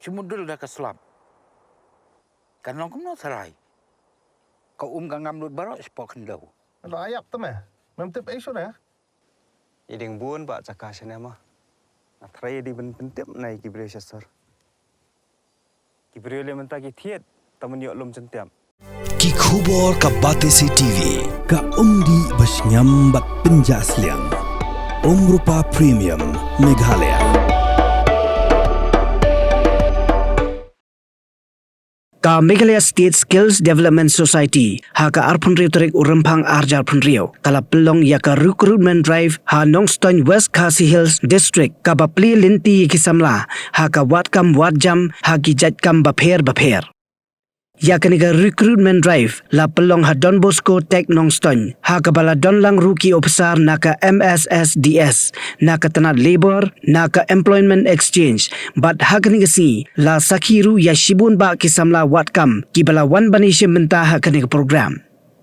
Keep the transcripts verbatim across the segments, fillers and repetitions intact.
Te mut dul da ka slap. Kan long kumno tharai. Ka um ka ngam lut baroh shapoh khyndew. Lo ayap te me. Mem tip ei shuh ne. I ding bun ba jaka shane ma. Nga tharai i ding ban pyntip na i ki briew sha sor. Ki briew le mynta ki thied ta man ïoh lum jyntiap. Ki khubor ka Batesi T V, ka umdih ba shngiam bad pynjah sliang. Umrupa Premium, Meghalaya. Ka Meghalaya State Skills Development Society, ha ka arphew hynriew tarik u Rymphang arhajar arphew hynriew, ka la pynlong ïa ka recruitment drive ha Nongstoiñ, West Khasi Hills District, kaba plie lynti ïa ki samla ha ka wad kam wad jam ha ki jait kam bapher bapher. Ïa kane ka recruitment drive la pynlong ha Don Bosco Tech Nongstoiñ, ha kaba la don lang ruh ki ophisar na ka M S S D S, na ka tnat Labour, na ka Employment Exchange, bad ha kane ka sngi la sakhi ruh ïa shibun bah ki samla wad kam kiba la wan ban ïashim bynta ha kane ka program.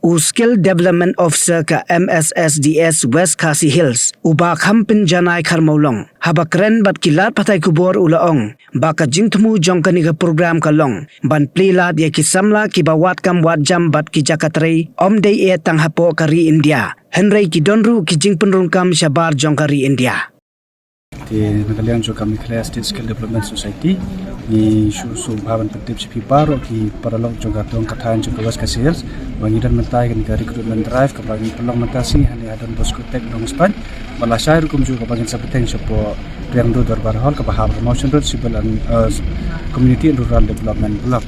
U Skill Development Officer ka M S S D S West Khasi Hills, u Bah Khampynjanai Kharmawlong, haba kren bad ki lad pathai khubor u la ong ba ka jingthmu jong kane ka program ka long ban plie lad ïa ki samla kiba wad kam wad jam bad ki jaka trei, ym dei eh tang hapoh ka ri India, hynrei ki don ruh ki jingpynrung kam shabar jong ka ri India. Te na ka liang jong ka Meghalaya State Skill Development Society, ngi shu sngewbha ban pyntip sha phi baroh ki paralok jong ka dong ka thaiñ jong ka West Khasi Hills ba ngi don mynta ïa kane ka recruitment drive kaba ngi pynlong mynta shi hangne ha Don Bosco Tech Nongstoiñ. Ba la shai ruh kumjuh kaba ngin sa bteng shapoh Riangdo Dorbar Hall kaba hap ha Mawshynrut Civil and, uh, Community and Rural Development Block.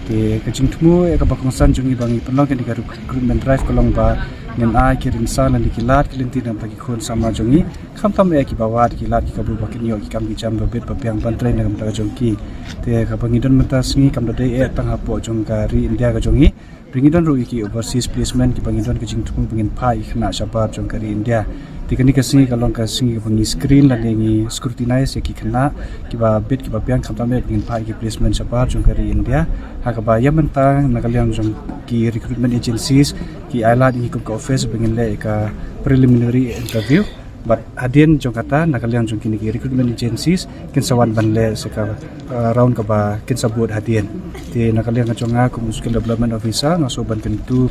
Te ka jingthmu ïa kaba kongsan jong ngi ba ngi pynlong kane ka recruitment drive ka long ba ngin ai ki rynsan lane ki lad ki lynti na bynta ki khun samla jong ngi. Khamtam eh kiba wad ki lad ki kabu ba kin ïoh ki kam ki jam ba bit ba biang ban trei na ka bynta ka jong ki. Te kaba ngi don mynta sngi kam da dei eh tang hapoh jong ka ri India ka jong ngi. Hynrei ngi don ruh ïa ki overseas placement kiba ngi don ka jingthmu ba ngin phah ïa ki khynnah shabar jong ka ri India. Te kane ka sngi ka long ka sngi kaba ngi screen lane ngi scrutinize ïa ki khynnah kiba bit kiba biang khamtam eh ba ngin phah ïa ki placement shabar jong ka ri India. Ha kaba ïa mynta na ka liang jong ki recruitment agencies ki ai lad ïa ngi kum ka office ba ngin leh ïa ka preliminary interview. Bad hadien jong kata na ka liang jong kine ki recruitment agencies kin sa wan ban leh sa ka, uh, round kaba kin sa bud hadien. Te na ka liang ka jong nga kum u skill development officer nga shu ban kyntu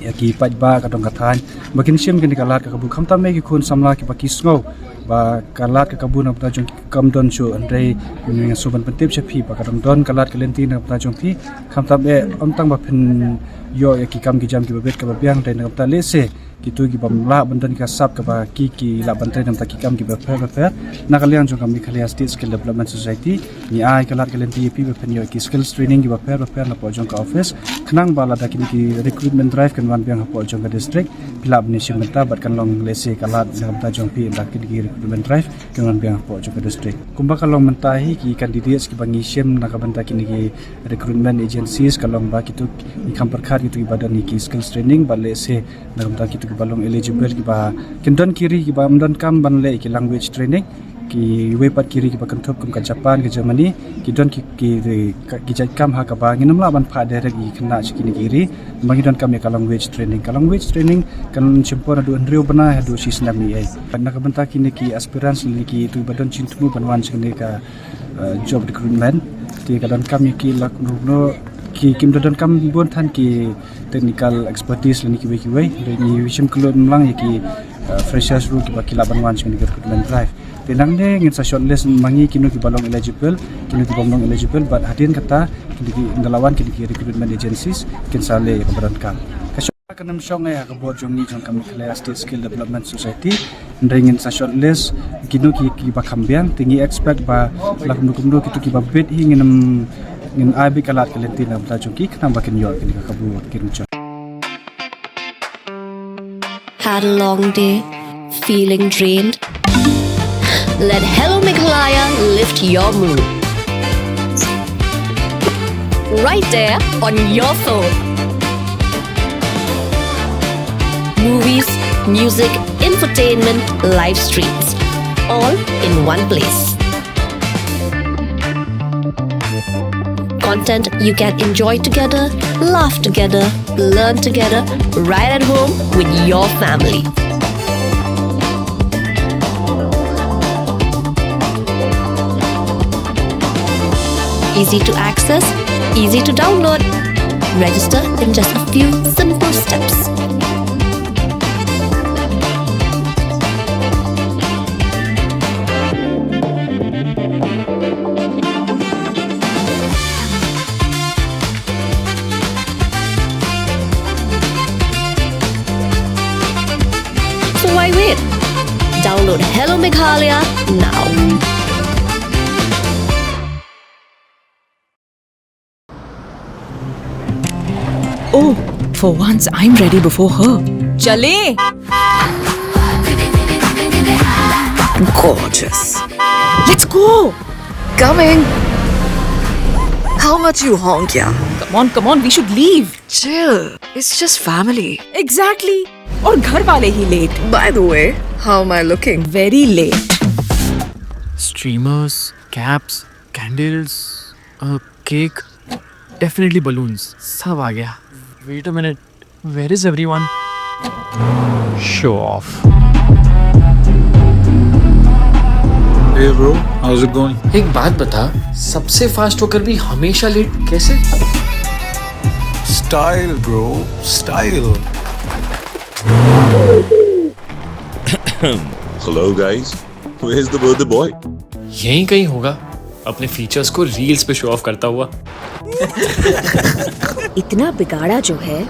ïa ki paidbah ka dong ka thaiñ ba kin shim kine ka lad ka kabu khamtam eh ki khun samla kiba ki sngew ba ka lad ka kabu na ka bynta jong ki kam don shuh, hynrei nga shu ban pyntip sha phi ba ka dang don ka lad ka lynti na ka bynta jong phi khamtam eh ym tang ba phin ïoh ïa ki kam ki jam kiba bit kaba biang, hynrei na ka bynta lehse kito ki bym lah ban don ka sap kaba ki ki lah ban trei na ka bynta ki kam kiba pher bapher. Na ka liang jong ka Meghalaya State Skill Development Society ngi ai ka lad ka lynti ïa phi ba phin ïoh ki skills training kiba pher bapher napoh jong ka office. Khnang ba lada kine ki recruitment drive kan wan biang hapoh jong ka district phi lah ban ïashim bynta bad kan long lehse ka lad na ka bynta jong phi lada kine ki recruitment drive kan wan biang hapoh jong ka district. Kumba ka long mynta hi ki candidates kiba ngi shim na ka bynta kine ki recruitment agencies ka long ba kito ngi kham pyrkhat kito kiba don ïa ki skills training bad lehse na ka bynta kito kiba long eligible kiba kin don ki ri kiba ym don kam ban leh ki language training. Kiwei pat ki ri kiba kynthup kum ka Japan, ka Germany, ki don ki, ki, ki jait kam ha kaba ngin ym lah ban phah direct ïa ki khynnah sha kine ki ri ba ngi don kam ïa ka language training. Ka language training kan shim por naduh hynriew bnai haduh shi snem ïa. Na ka bynta kine ki aspirants ne kito kiba don jingthmu ban wan sha kane ka uh, job recruitment. Te ka donkam ïa ki lad kumno ki kim da donkam bun than ki technical expertise lane kiwei kiwei. Te ngi shim kloi lang ïa ki, uh, freshers ruh kiba ki lah ban wan sha kane ka recruitment drive. Te nangne ngin sa shortlist ma ngi kino kiba long eligible, kino kiba long eligible, bad hadien kata kine ki, ynda la wan kine ki recruitment agencies kin sa leh ïa kaba donkam. Ka Ka nang shong eh ha ka board jong ngi jong ka Meghalaya State Skill Development Society. Hynrei ngin sa shortlist kino ki, kiba kham biang, te ngi expect ba la kumno kumno kito kiba bit hi ngin, ngin ai beit ka lad ka lynti na bynta jong ki khnang ba kin ïoh kine ka kabu kin jot. Had a long day? Feeling drained? Let Hello Meghalaya lift your mood. Right there on your phone. Movies, music, infotainment, live streams, all in one place. Content you can enjoy together, laugh together, learn together, right at home with your family. Easy to access, easy to download. Register in just a few simple steps. So why wait? Download Hello Meghalaya now. Oh, for once I'm ready before her. चले। Gorgeous. Let's go. Coming. How much you honk, yeah? Come on, come on, we should leave. Chill. It's just family. Exactly. और घर वाले ही late. By the way, how am I looking? Very late. Streamers, caps, candles, a cake, definitely balloons. सब आ गया. Wait a minute. Where is everyone? Show off. Hey bro, how's it going? एक बात बता, सबसे फास्ट होकर भी हमेशा लेट कैसे? Style bro, style. Hello guys, where's the birthday boy? यहीं कहीं होगा, अपने फीचर्स को रील्स पे शो ऑफ करता हुआ. इतना बिगाड़ा जो है.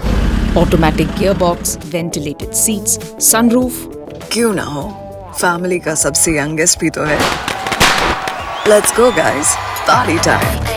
Automatic gearbox, ventilated seats, sunroof. क्यों ना हो, फैमिली का सबसे यंगेस्ट भी तो है. Let's go guys, party time.